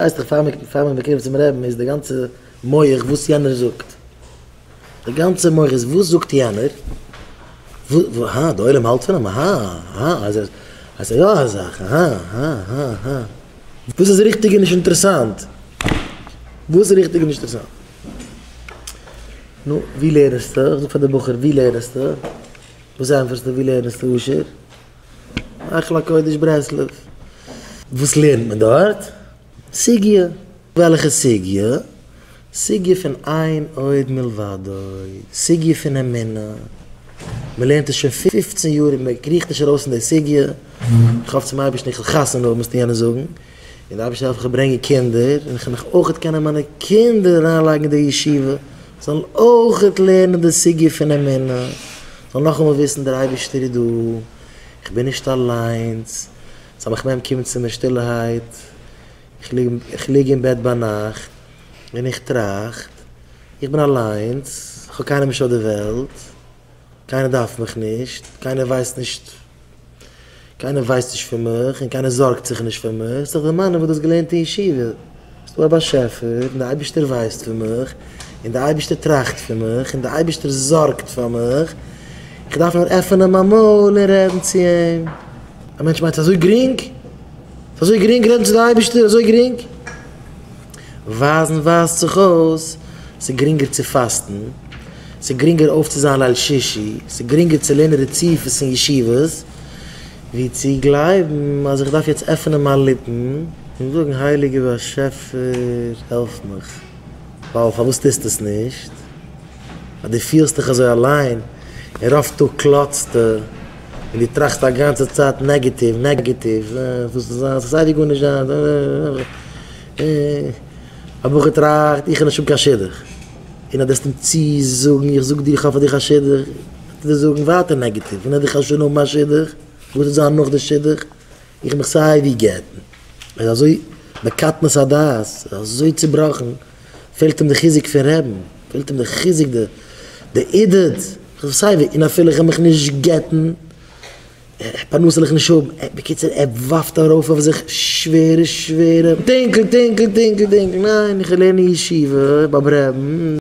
ווייסט דאך פאר מען מקרב צום רעבן איז די גאנצע מח וואס יענער זאגט, די גאנצע מח איז וואס זאגט יענער, הא די עולם האלט פון אים, אהא אהא אז עס איז יא א זאך, אהא אהא אהא אהא. וואס איז ריכטיג איז נישט אינטערעסאנט, וואס איז ריכטיג איז נישט אינטערעסאנט. נו, ווי לערנסטו? איך זאג פאר די בחור, ווי לערנסטו? וואס ענטפערסטו ווי לערנסטו אשר? היכל הקודש ברסלב. וואס לערנט מען דארט? סוגיא. וועלכע סוגיא? סוגיא פון אין עוד מלבדו, סוגיא פון אמונה. מען לערנט עס שוין פופצן יאר און מען קריכט נישט ארויס פון די סוגיא. איך האף צום אייבערשטן איך וועל חתונה האבן מוזטו יענער זאגן, און דער אייבערשטער העלפן איך וועל ברענגען קינדער, און איך וועל נאך אויכעט קענען מיינע קינדער אריינלייגן אין די ישיבה, זאלן אויכעט לערנען די סוגיא פון אמונה, זאלן נאכאמאל וויסן דער אייבערשטער איז דא, איך בין נישט אליינס, סמך מם קומט צו מיר שטילערהייט, איך ליג אין בעט ביינאכט און איך טראכט, איך בין אליינס, איך האב קיינעם נישט אויף די וועלט, קיינער דארף מיך נישט, קיינער ווייסט נישט, קיינער ווייסט נישט פון מיך און קיינער זארגט זיך נישט פאר מיך, זיך דערמאנען וואס דו האסט געלערנט אין ישיבה, ס'איז דא א באשעפער און דער אייבערשטער ווייסט פון מיך, און דער אייבערשטער טראכט פון מיך, און דער אייבערשטער זארגט פאר מיך, איך דארף נאר עפענען מיין מויל און רעדן צו אים. א מענטש מיינט ס'איז אזוי גרינג? ס'איז אזוי גרינג רעדן צו די אייבערשטער? אזוי גרינג? ווייזן ווייזט זיך אויס, ס'איז גרינגער צו פאסטן, ס'איז גרינגער אויפצוזיין ליל שישי, ס'איז גרינגער צו לערנען רציפות אין ישיבות, ווי צו גלייבן אז איך דארף יעצט עפענען מיין ליפן און זאגן הייליגער באשעפער העלף מיך. ווייל פארוואס טוסטו עס נישט? ווייל דו פילסט דיך אזוי אליין, און רוב טאג קלאצטו, און דו טראכסט א גאנצע צייט נעגעטיוו, נעגעטיוו, וואס זאל זיין, ס'זאל סייווי גארנישט זיין, א בחור טראכט, איך וועל נישט האבן קיין שידוך, און אז דו וועסט אים צוזאגן, איך זאג דיר איך האב פאר דיך א שידוך, וועט ער דיר זאגן ווייטער נעגעטיוו, און אז איך וועל שוין האבן א שידוך, וואס וועט זיין נאך די שידוך, איך וועל מיך סייווי גט'ן. ער איז אזוי בקטנות הדעת, ער איז אזוי צובראכן, פעלט אים די חיזוק פון רעבן, פעלט אים די חיזוק, די עידוד, סייווי, און אפילו איך וועל מיך נישט גט'ן, פרנסה וועל איך נישט האבן, בקיצור ער ווארפט ארויף אויף זיך שווערע שווערע, טונקל טונקל טונקל טונקל, ניין איך לערן אין ישיבה ביים רעבן.